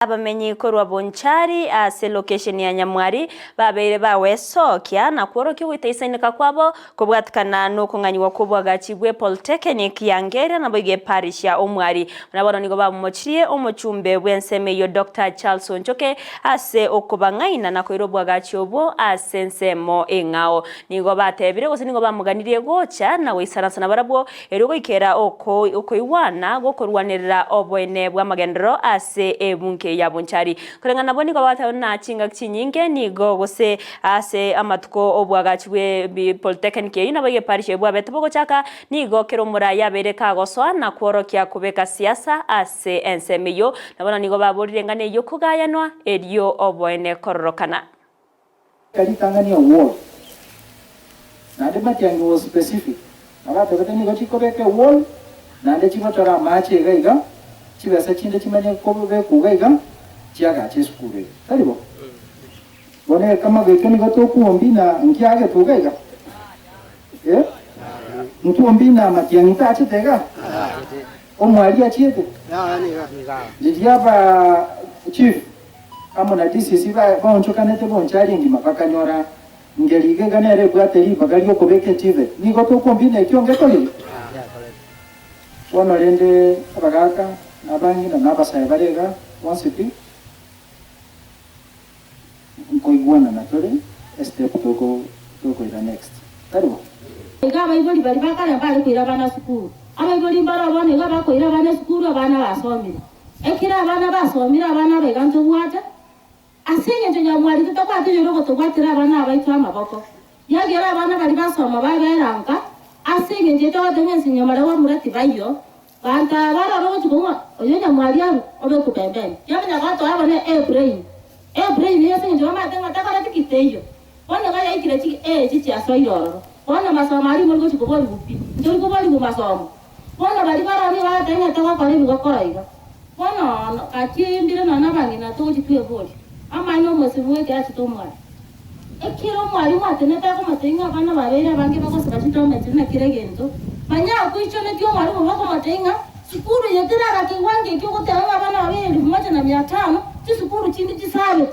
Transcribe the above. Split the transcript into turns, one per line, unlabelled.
Abamenyi korwa Bonchari ase location ya Nyamwari babeire bagwesokia na kworokia ogoitaisaineka kwabo kobwatikana nokong'anyigwa kw'oboagachi bwe Polytechnic ya Ngeria naboigo eparish ya Omwari. Buna bono nigo bamomochirie omochumbe bw'ensemo eyio Doctor Charles Onchoke ase okobang'aina na koira oboagachi obwo ase ensemo eng'ao. Nigo batebire gose nigo bamoganirie gocha na goisaransa nabarabwo Erio goikera okoigwana gokorwanerera oboene bw'amagenderero ase ebunke ya Bonchari. Koreng'ana nabwo nigo bagateba buna chingaki chinyinge nigo gose ase amatuko obwagachi bwe polytechnic eyio nabo egeparisho bwabete bogochaka nigo kera omorai abeire kagosoa na kworokia kobeka siasa ase ensemo eyio. Na bono nigo baborire eng'ana eyio kogayanwa erio oboene kororokana.
Ritang'ani ewall, naende Matiang'i was specific, nabo atebete nigo chikobeka ewall naende chigochora amache iga iga, chibesa chinde chimanye kobekwa iga iga, chiagache esukuru eye. Tari bo? Bono ekamago ekio nigo tokuombina nkiagetwe iga iga? Eh? Nkuombina Matiang'i tachete iga? Omwari achiete? Riria aba chief amo na DCC baonchokanete bonsi aria engima bakanyora ngeri iga iga nere ebwate ribaga riokobeka eTVET. Nigo tokombina ekio ngekorire? Bono rende abagaka na abang'ina na abasae bare iga bonsi pi nkoigwanana tore estep tokoira next. Tari bo?
Iga abaibori baria ba kare mbare koira abana sukuru. Abaibori mbaro bono iga bakoira abana esukuru abana basomire. Ekero abana basomire abana aba iga ntobwate, ase engencho nyamwari totabwati oyore ogotobwatera abana abaito amaboko. Yagera abana baria basoma babera nka, ase engencho eye togoteba ense nyamare bamura tibaiyo, banto aba barore ogochia kong'ua oyo nyamwari arwe obekwe pembeni. Yamanya gotoa abana ebrain, ebrain eye ase engencho bamanyete ng'a takoreti ki teiyo. Bono iga yaikire chi echi chiasoire ororo. Bono masomo aria mori gochia koborigwa pi, ntori koborigwa masomo. Bono baria baroro nigo bagateba ng'a togokora ebigokora iga. Bono gaki mbire nonya nabang'ina togochia tweboria, Amaene omosibwa bw'ekero achete omware. Ekero omwalimu atenete akomotebia ng'a abana babeire abange bagosaba chidometi buna kera egento, manya akoichonetie omwalimu obo akomotebia ng'a sukuru eye terara kewango ekio ogoteba ng'a abana babeire elfu moja na mia tano, chisukuru chinde chisabete.